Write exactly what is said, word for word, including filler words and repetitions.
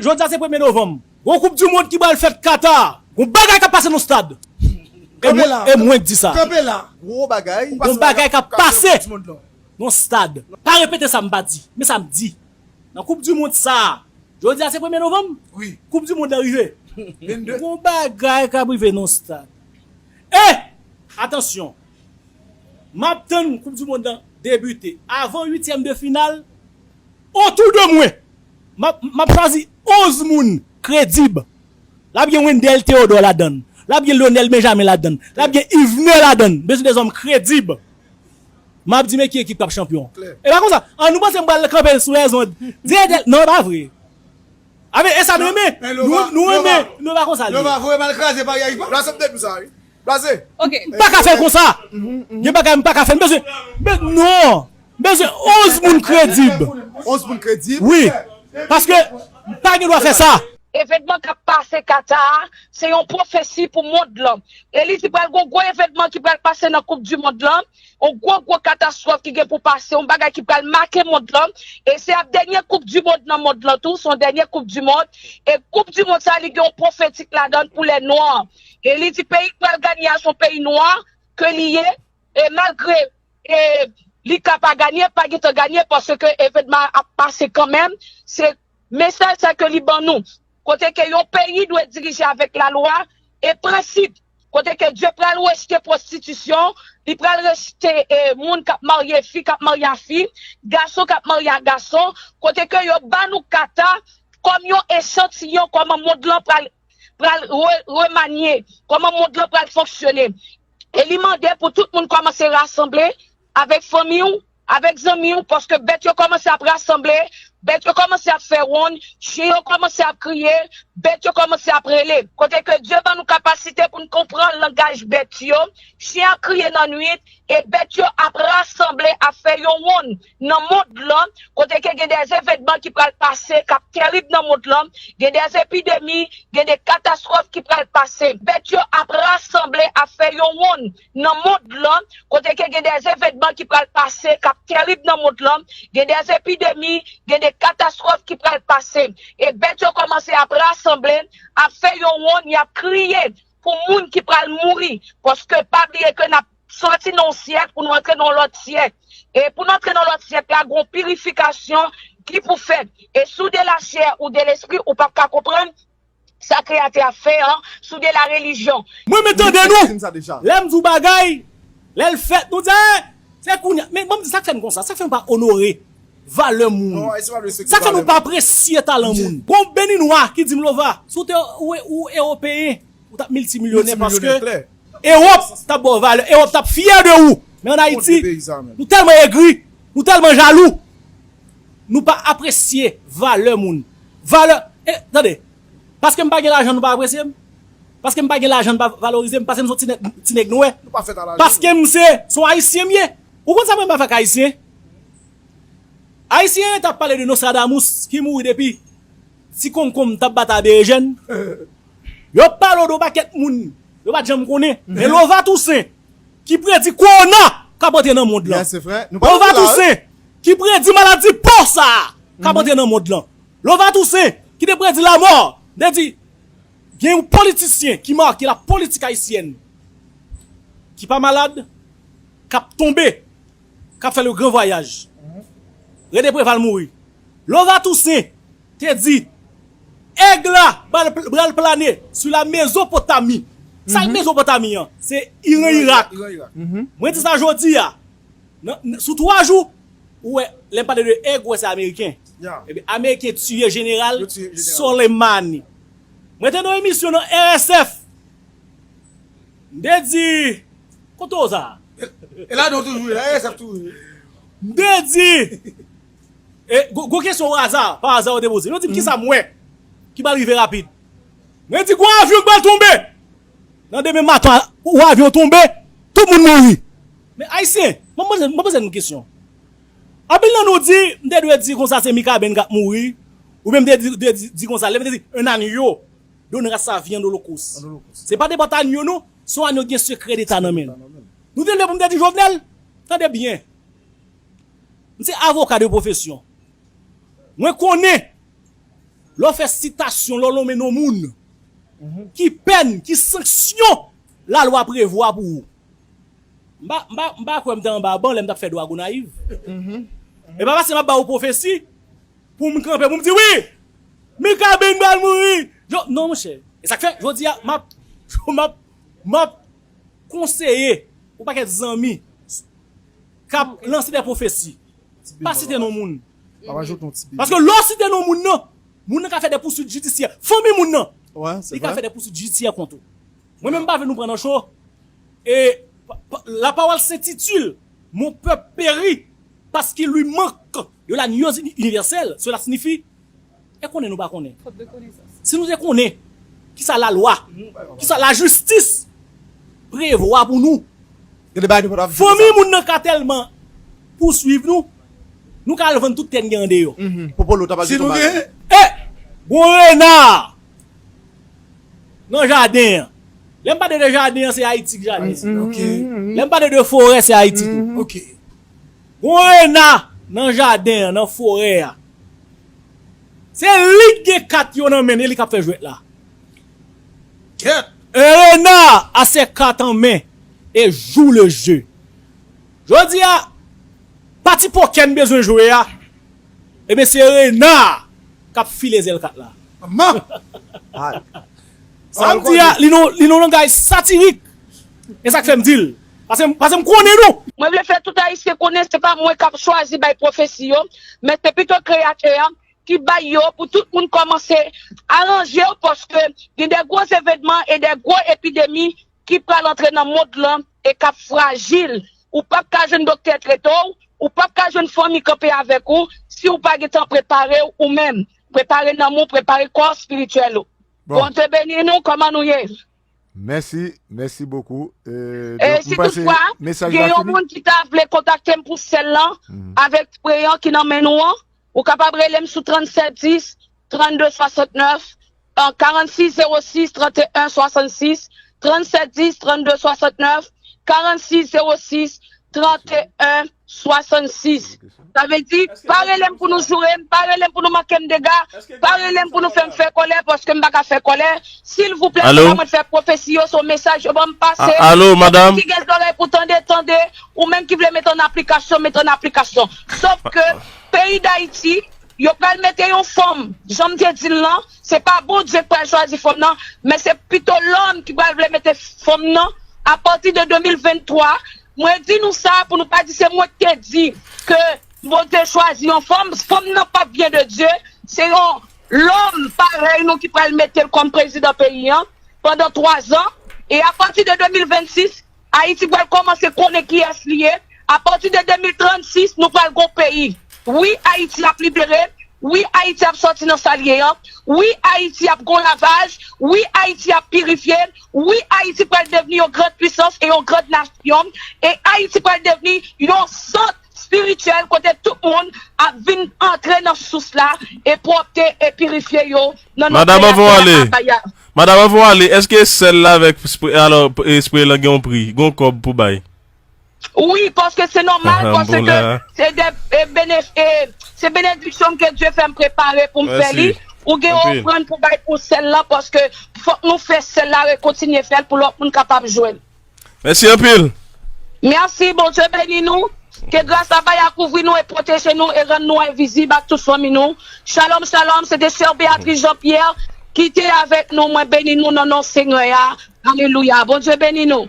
Jodi a se premye novanm. Gon koup di mond ki pral fèt Qatar. Gon bagay k ap pase nan stad. E mwen, e mwen k di sa. Kanpe la. Gwo bagay. Gon bagay k ap pase nan stad. Pa repete sa m pa di, men sa m di. Nan koup di mond sa a, jodi a se premye novanm. Wi. Koup di mond lan rive. Gon bagay k ap rive nan stad. E, atansyon, m ap tann koup di mond lan debite avan uityèm de final. Otou de mwen, m ap, m ap chwazi onz moun kredib. L ap gen Wendell Theodore ladan l. L ap gen Lionel Benjamin ladan l. L ap gen Yvener ladan l. M bezwen de zòm kredib. M ap di men ki ekip k ap chanpyon. E pa konsa. An, nou panse m pral kanpe sou lèzond. Di Edel, non, e pa vre. Ave, e sa nou renmen. Nou, nou renmen, nou pa konsa li ye. Lova voye m al kraze Paris Aéroport. Blaze m te di sa, wi. Blaze. Ok. M pa ka fè l konsa. Gen bagay m pa ka fè l. M bezwen, men non. M bezwen onz moun kredib. Onz moun kredib? Wi. Paske m pa gen dwa fè sa. Evenman k ap pase Kata a, se yon pwofesi pou mond lan. E li di pral gon gwo evenman ki pral pase nan koup di mond lan. Yon gwo, gwo katastwòf ki gen pou pase, yon bagay ki pral make mond lan. E se ap dènye koup di mond nan mond lan tou, se yon dènye koup di mond. E koup di mond sa, li gen yon pwofetik ladan l pou lè nwa. E li di peyi k pral ganye a se yon peyi nwa ke li ye. E malgre, e, li ka pa ganye, pa gentan ganye, paske evenman ap pase kanmenm. Se mesaj sa ke li ban nou. Kote ke yon peyi dwe dirije avèk lalwa e prensip. Kote ke Dye pral rejte pwostitisyon, li pral rejte, e, moun k ap marye, fi k ap marye a fi, gason k ap marye a gason. Kote ke yo ba nou Kata kòm yon echantiyon kòman mond lan pral, pral re-, remanye, kòman mond lan pral fonksyone. E li mande pou tout moun kòmanse rasanble avèk fanmi w, avèk zanmi w, paske bèt yo kòmanse ap rasanble, bèt yo kòmanse ap fè wonn, chen yo kòmanse ap kriye, bèt yo kòmanse ap rele. Kote ke Dye ban nou kapasite pou n konprann langaj bèt yo, chen ap kriye nan nwit, e bèt yo ap rasanble, ap fè yon wonn nan mond lan, kote ke gen de evenman ki pral pase, k ap terib nan mond lan, gen de epidemi, gen de katastwòf ki pral pase. Bèt yo ap rasanble, ap fè yon wonn nan mond lan, kote ke gen de evenman ki pral pase, k ap terib nan mond lan, gen de epidemi, gen de katastwòf ki pral pase. E bèt yo kòmanse ap rasanble, ap fè yon wonn, y ap kriye pou moun ki pral mouri, paske pa bliye ke n ap sòti nan yon syèk pou nou antre nan yon lòt syèk. E pou n antre nan lòt syèk la, gon pirifikasyon ki pou fèt. E si w de lachè ou de lespri, ou p ap ka konprann sa Kreyatè a fè an, si w de larelijyon. Mwen, men tande nou. Lè m di w bagay, lè l fèt, nou di, "Eh, se kounye a." Men ban m di sa k fè n konsa, sa k fè n pa onore valè moun. Sa k fè nou pa apresye talan moun. Gon Beninwa ki di m, "Lova, si w te ou, ou ewopeyen, ou t ap miltimilyonè paske Ewòp t ap ba w valè, Ewòp t ap fyè de ou." Men ann Ayiti, nou tèlman egri, nou tèlman jalou, nou pa apresye valè moun. Valè, e, tande, paske m pa gen lajan, nou pa apresye m? Paske m pa gen lajan, nou pa valorize m? Paske m se yon ti nèg, ti nèg nwè? Paske m se, se yon Ayisyen m ye? Ou konn sa mwen pa fè ak Ayisyen? Ayisyen t ap pale de Nostradamus ki mouri depi ti konkonm t ap batay Berejèn. Yo pale w de yon pakèt moun yo pa t janm konnen. Men Lova Toussaint ki predi kowona k ap antre nan mond lan. Lova Toussaint ki predi maladi pò sa a k ap antre nan mond lan. Lova Toussaint ki te predi lamò, te di, gen yon politisyen ki make lapolitik ayisyèn ki pa malad, k ap tonbe, k ap fè le gran vwayaj. Rene Preval mouri. Lova Toussaint te di, èg la pral, pral plane sou la Mezopotami. Sa k Mezopotami an? Se Iran, Irak. Mwen di sa jodi a. Nan, nan, sou twa jou, ou wè, lè m pale de èg, ou wè se Ameriken. Ebyen, Ameriken tiye jeneral Soleimani. Mwen te nan emisyon nan R S F. M te di, kote w sa? E ladan w toujou ye, la R S F toujou ye. M te di, e, gwo, gwo kesyon o aza, pa aza yo te poze. Yo di m kisa m wè ki pral rive rapid. Mwen di gwo avyon ki pral tonbe. Nan demen maten, ou avyon tonbe, tout moun mouri. Men Ayisyen, mwen poze, mwen poze nou kesyon. Anpil nan nou di, m te dwe di konsa se Mikaben k ap mouri, oubyen m te di, dwe di, di konsa, lè m te di, un agneau donne sa viande holocauste. Se pa nenpòt agneau non, se yon agneau ki gen sekrè deta nan men l. Nou te leve pou m te di Jovenel, tande byen. M se avoka de pwofesyon. Mwen konnen Lè w fè sitasyon, lè w lonmen non moun, ki pèn, ki sanksyon lalwa prevwa pou ou? M pa, m pa, m pa kwè m te anba ban lè m t ap fè dwa Gonayiv. E pa paske m ap ba ou pwofesi pou m kanpe, pou m di, "Wi, Mikaben pral mouri." Yo, non, monchè. E sa k fè, jodi a, m ap, m ap, m ap konseye yon pakèt zanmi k ap lanse de pwofesi. Pa site non moun. Paske lè w site non moun nan, moun nan ka fè de pouswit jidisyè. Fanmi moun nan, li ka fè de pouswit jidisyè kont ou. Mwen menm, m pa vle nou pran nan cho. Et pa- pa- la parole s'intitule, Mon peuple périt parce qu'il lui manque de la nuance uni- universelle. Cela signifie, e konnen nou pa konnen. Si nou te konnen kisa lalwa, kisa lajistis prevwa pou nou, fanmi moun nan ka tèlman pouswiv nou, nou ka al vann tout tè n gen andeyò. Popolo ta pral Si nou gen. E, gon rena nan jaden an. Lè m pale de jaden an, se Ayiti k jaden. Lè m pale de forè, se Ayiti tou. Gon rena nan jaden an, nan forè a. Se li k gen kat yo nan men l, e li k ap fè jwèt la. Kèt! Un renard a ses cartes en main et joue le jeu. Jodi a, pati pokè n bezwen jwe a, ebyen se rena a k ap file zèl kat la. Manman! Sa m di a, li nan, li nan langaj satirik. E sa k fè m di l. Paske, paske m konnen nou. Mwen vle fè tout Ayisyen konnen se pa mwen k ap chwazi bay pwofesi yo, men se pito Kreyatè a ki bay yo pou tout moun kòmanse aranje yo, paske gen de gwo evènman e de gwo epidemi ki pral antre nan mond lan e k ap frajil. Ou p ap ka jwenn doktè trete w, ou p ap ka jwenn fanmi kanpe avèk ou si w pa gentan prepare w ou menm. Prepare nanm ou, prepare kò espirityèl ou. Bondye beni nou, kòman nou ye? Mèsi, mèsi bokou. E si toutfwa gen yon moun ki ta vle kontakte m pou sèl lan avèk pre an ki nan men nou an, ou kapab rele m sou trannset dis, trannde swasantnèf, karannsis zewo sis, tranteyen swasannsis, trannset dis, trannde swasantnèf, karannsis zewo sis, tranteyen swasannsis. Sa vle di, pa rele m pou nou joure m, pa rele m pou nou manke m dega, pa rele m pou nou fè m fè kòlè, paske m pa ka fè kòlè. Silvouplè, se pa mwen k fè pwofesi yo, se yon mesaj yo ban m pase. Alo, madanm. Ki gen zòrèy pou tande, tande. Ou menm ki vle mete an aplikasyon, mete an aplikasyon. Sòf ke peyi Dayiti, yo pral mete yon fanm, jan m te di l lan, se pa Bondye k pral chwazi fanm nan, men se pito lòm ki pral vle mete fanm nan apati de de mil venntwa. Mwen di nou sa pou nou pa di se mwen ki te di ke Bondye chwazi yon fanm. Fanm nan p ap vyen de Dye. Se yon lòm parèy nou ki pral mete l kòm prezidan peyi an pandan twa zan. E apati de de mil vennsis, Ayiti pral kòmanse konnen kiyès li ye. Apati de de mil trannsis, nou pral gon peyi. Wi, Ayiti ap libere. Wi, Ayiti ap sòti nan sa l ye an. Wi, Ayiti ap gon lavaj. Wi, Ayiti ap pirifye. Wi, Ayiti pral devni yon gran pwisans e yon gran nasyon. E Ayiti pral devni yon sant espirityèl kote tout moun ap vin antre nan sous la e pwòpte e pirifye yo nan non Madanm, anvan w ale, Madanm, anvan w ale, èske sèl la avèk spre, alò, e spre lan gen yon pri, gen yon kòb pou bay? Wi, paske se nòmal, paske se de, e, benef-, e, se benediksyon ke Dye fè m prepare pou m fè li. Ou gen yon ofrann pou bay pou sèl la, paske fòk nou fè sèl la e kontinye fè l pou lòt moun kapab jwenn. Mèsi anpil. Mèsi, Bondye beni nou. Ke gras la bay a kouvri nou e pwoteje nou e rann nou envizib ak tout fanmi nou. Shalom, shalom, se te sè Beatrice Jean-Pierre ki te avèk nou. Mwen beni nou nan non Senyè a. Alelouya. Bondye beni nou.